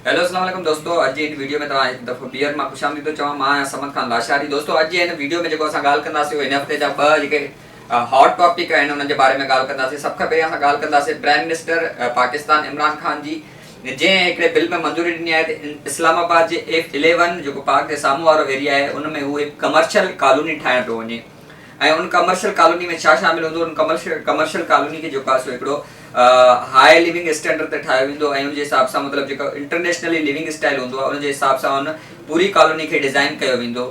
Hello اسلام عليڪم دوستو اڄ جي هن ويڊيو ۾ توهان هڪ دفعو ٻيهر مان خوش آمديد ٿو چوان. مان آهيان صمد خان لاشاري. دوستو اڄ جي هن ويڊيو ۾ جيڪو اسان ڳالهه ڪنداسين اهو هن هفتي جا ٻه جيڪي هاٽ ٽاپڪ آهن انهن جي باري ۾ ڳالهه ڪنداسين. سڀ کان پهريان اسان ڳالهه ڪنداسين پرائم منسٽر پاڪستان عمران خان جي، جنهن هڪڙي بل ۾ منظوري ڏني آهي ته اسلام آباد جي ايف اليون جيڪو پارڪ جي سامهون وارو ايريا آهي ان ۾ هو هڪ ڪمرشل ڪالوني ٺاهڻ پيو وڃي. ۽ ان ڪمرشل ڪالوني ۾ ڇا شامل هوندو؟ ان ڪمرشل ڪالوني کي جيڪو آهي سو هڪڙو هاء ليونگ اسٽينڊرڊ تي ٺاهيو ويندو ۽ ان جي حساب سان مطلب جيڪو انٽرنيشنلي ليونگ اسٽائل هوندو آهي ان جي حساب سان ان پوري ڪالوني کي ڊزائن ڪيو ويندو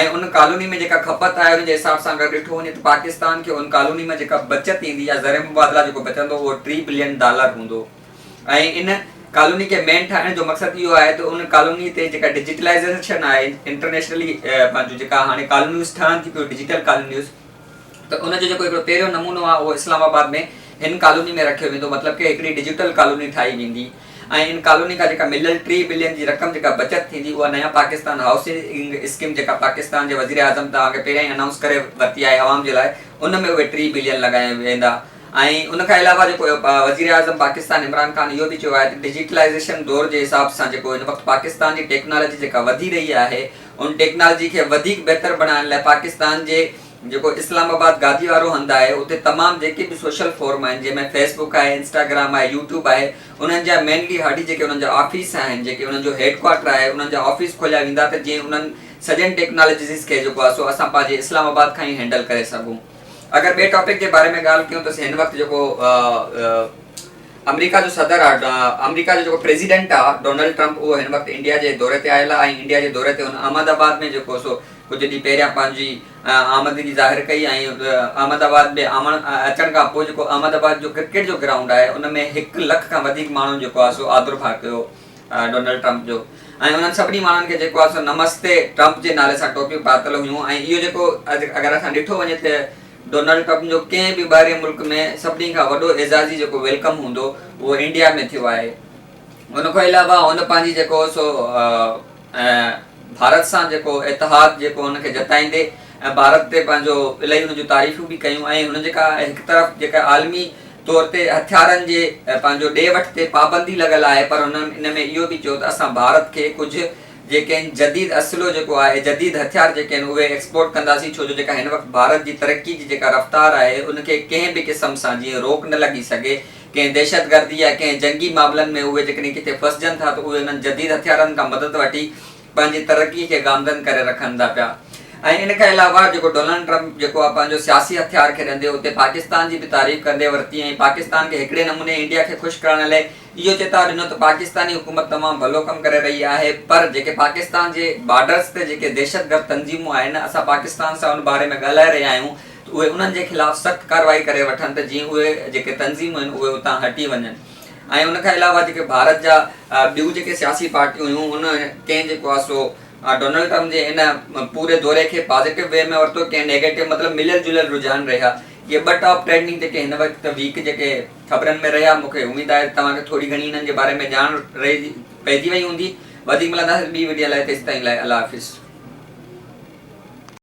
۽ ان ڪالوني ۾ جيڪا کپت آهي ان جي حساب سان اگر ڏٺو وڃي ته پاڪستان کي ان ڪالوني ۾ جيڪا بچت ايندي يا زر مبادله جيڪو بچندو اهو 3 بلين ڊالر هوندو. ۽ ان ڪالوني کي مين ٺاهڻ جو مقصد اهو آهي ته ان ڪالوني تي جيڪا ڊجيٽلائيزيشن آهي انٽرنيشنلي پنهنجو جيڪا هاڻي ڪالونيز ٺهن ٿي پيون ڊجيٽل ڪالونيز ته ان جو جيڪو هڪڙو پهريون نمونو آهي اهو اسلام آباد ۾ هن ڪالوني ۾ رکيو ويندو، مطلب ڪي هڪڙي ڊجيٽل ڪالوني ٺاهي ويندي ۽ ان ڪالوني کان جيڪا مليل 3 بلين جي رقم جيڪا بچت ٿيندي اها نيا پاڪستان هائوسنگ اسڪيم جيڪا پاڪستان جي وزير اعظم توهان کي پهريان ئي انائونس ڪري ورتي آهي عوام جي لاء ان ۾ اهي 3 بلين لڳايا ويندا. ۽ ان کان علاوه جيڪو وزيراعظم پاڪستان عمران خان اهو به چيو آهي ته ڊجيٽلائيزيشن دور جي حساب سان جيڪو هن وقت پاڪستان جي ٽيڪنالاجي جيڪا وڌي رهي آهي ان ٽيڪنالاجي کي وڌيڪ بهتر بڻائڻ لاء پاڪستان جي جيڪو اسلام آباد گادي وارو هنڌ آهي اتي تمام جيڪي به سوشل فورم آهن جنهن ۾ فيس بڪ آهي انسٽاگرام آهي يوٽيوب آهي انهن جا مينلي هاڊي جيڪي انهن جا آفيس آهن جيڪي انهن جو هيڊ ڪوارٽر آهي انهن جا آفيس کوليا ويندا ته جيئن انهن سڄن ٽيڪنالاجيز کي جيڪو آهي سو اسان پنهنجي اسلام آباد کان ئي هينڊل ڪري سگهون. اگر ٻئي ٽاپڪ جي باري ۾ ڳالهه ڪيون ته هن وقت جيڪو آمريڪا جو صدر آ آمريڪا جو جيڪو پريزيڊنٽ آ ڊونلڊ ٽرمپ اهو هن وقت انڊيا جي دوري تي آيل آ ۽ انڊيا جي دوري تي هن احمد آباد ۾ جيڪو سو ڪجهه ڏينهن پهريان پنهنجي آمدگي ظاهر ڪئي ۽ احمد آباد ۾ آمڻ اچڻ کان پوء جيڪو احمد آباد جو ڪرڪيٽ جو گرائونڊ آهي ان ۾ 1 لک کان وڌيڪ ماڻهن جيڪو آ سو آدر ڀاء ڪيو ڊونلڊ ٽرمپ جو ۽ انهن سڀني ماڻهن کي جيڪو آهي سو نمستي ٽرمپ جي نالي سان ٽوپيون پاتل هيون ۽ اهو جيڪو اگر اسان ڏٺو وڃي ته ڊونلڊ ٽرمپ جو ڪنهن به ٻاهرين ملڪ ۾ سڀني کان وڏو اعزازي جيڪو welcome هوندو اهو انڊيا ۾ ٿيو آهي. ان کان علاوه هن پنهنجي جيڪو سو ڀارت سان جيڪو اتحاد جيڪو هن کي جتائيندي ۽ ڀارت تي پنهنجو الاهي هن جون تعريفون به ڪيون ۽ هن جيڪا هڪ طرف جيڪا عالمي طور تي هٿيارن جي پنهنجو ڏي وٺ تي پابندي لڳل آهي پر هنن ان ۾ اهو به چيو ته اسان ڀارت کي ڪجهه جيڪي آهن جديد اسلحو جيڪو آهي جديد هٿيار جيڪي آهن اهي ايڪسپورٽ ڪنداسين ڇو جو جيڪا هن وقت ڀارت جي ترقي جي جيڪا رفتار آهي ان کي ڪنهن به قسم سان جيئن روڪ نه لڳي سگهي ڪنهن دهشتگردي يا ڪنهن جنگي معاملن ۾ اهي جيڪڏهن ڪٿي ڦسجن ٿا ته اهي انهن جديد هٿيارن کان مدد وٺي پنهنجي ترقي کي گامزن ڪري رکن ٿا پيا ۽ ان کان علاوه جيڪو ڊونلڊ ٽرمپ جيڪو آهي پنهنجو سياسي هٿيار کيڏندي اتي پاڪستان جي به تعريف ڪندي ورتي ۽ پاڪستان کي هڪڙي نموني انڊيا کي خوش ڪرڻ لاء اهو چتاء ڏنو ته پاڪستاني حڪومت تمام ڀلو ڪم ڪري رهي آهي پر جيڪي پاڪستان جي بارڊرز تي جيڪي دهشتگرد تنظيمون آهن اسان پاڪستان سان ان باري ۾ ڳالهائي رهيا آهيون ته اهي انهن جي خلاف سخت ڪارروائي ڪري وٺن ته جيئن اهي جيڪي تنظيمون آهن اهي اتان هٽي وڃن. ۽ ان کان علاوه جيڪي ڀارت جا ٻيون جيڪي سياسي پارٽيون هيون ان ڪنهن جيڪو آهي سو ڊونلڊ ٽرمپ جي ان پوري دوري کي پازيٽو وي ۾ ورتو ڪنهن نيگيٽو مطلب مليل جليل رجحان رهيا. اهي ٻه ٽاپ ٽرينڊنگ جيڪي هن وقت ويڪ جيڪي خبرن ۾ رهيا مونکي اميد آهي ته توهان کي ٿوري گهڻي انهن جي باري ۾ ڄاڻ رهجي پئجي وئي هوندي. وڌيڪ ملنداسين ٻي وڊيو لاء تيستائين لاء الله حافظ.